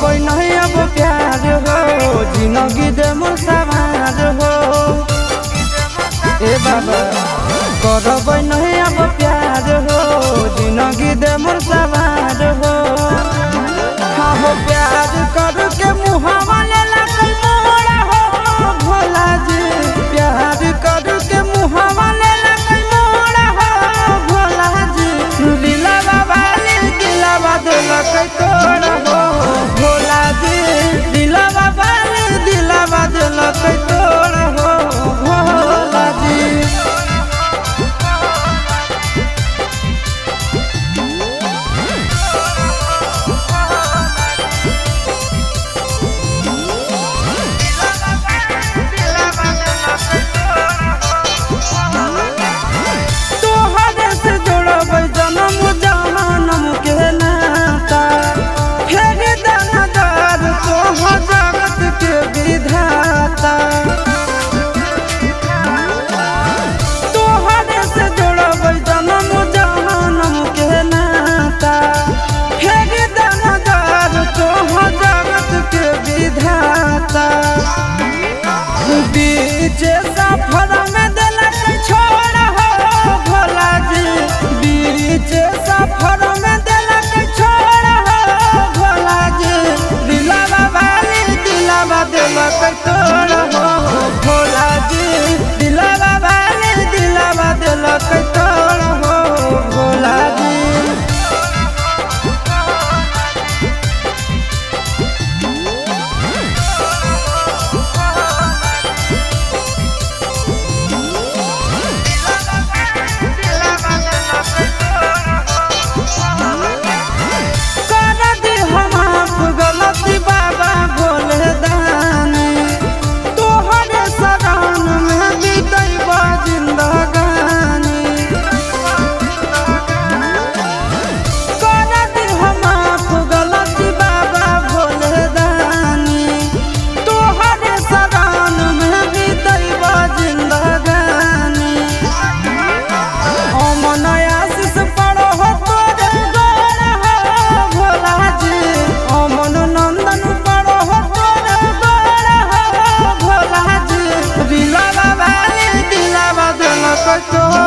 करबै नहीं अब प्यार हो, जिंदगी दे मोर सवार हो। ए बाबा करबै नहीं अब प्यार हो, जिंदगी दे मोर सवार हो। हाँ हो प्यार करके मुहावा लेला मोरा हो भोला जी, प्यार करके मुहावा लेला मोरा हो भोला जी। दिलावा वाली दिलावा देलक तोरा हो भोला जी, दिलावा वाली दिलावा देलक तोरा हो भोला जी। तोहरे से जोड़बै जनम जहनम के नाता, फेर दानदार तोह जगत के विधाता। तोहरे से जोड़बै जनम जहनम के नाता, फेर दानदार तोह जगत के विधाता। बीच सफर में देलक छोड़ हो भोला जी, बीच सफर में देलक छोड़ हो भोला जी। दिलावा वाली दिलावा देलक तोड़ हो भोला जी, दिलावा वाली दिलावा देलक तोड़ हो भोला जी। कर दे हम आप गलती बाबा भोले दानी, तोहरे शरण में बीतैबा जिंदगानी। कर दे हम आप गलती बाबा भोले दानी, तोहरे शरण में बीतैबा जिंदगानी। अमन आशीष पड़ो हो तोरे गोर हो भोला जी, अमन नंदन पड़ो हो तोरे गोर हो भोला जी। दिलावा वाली दिलावा देलक तोर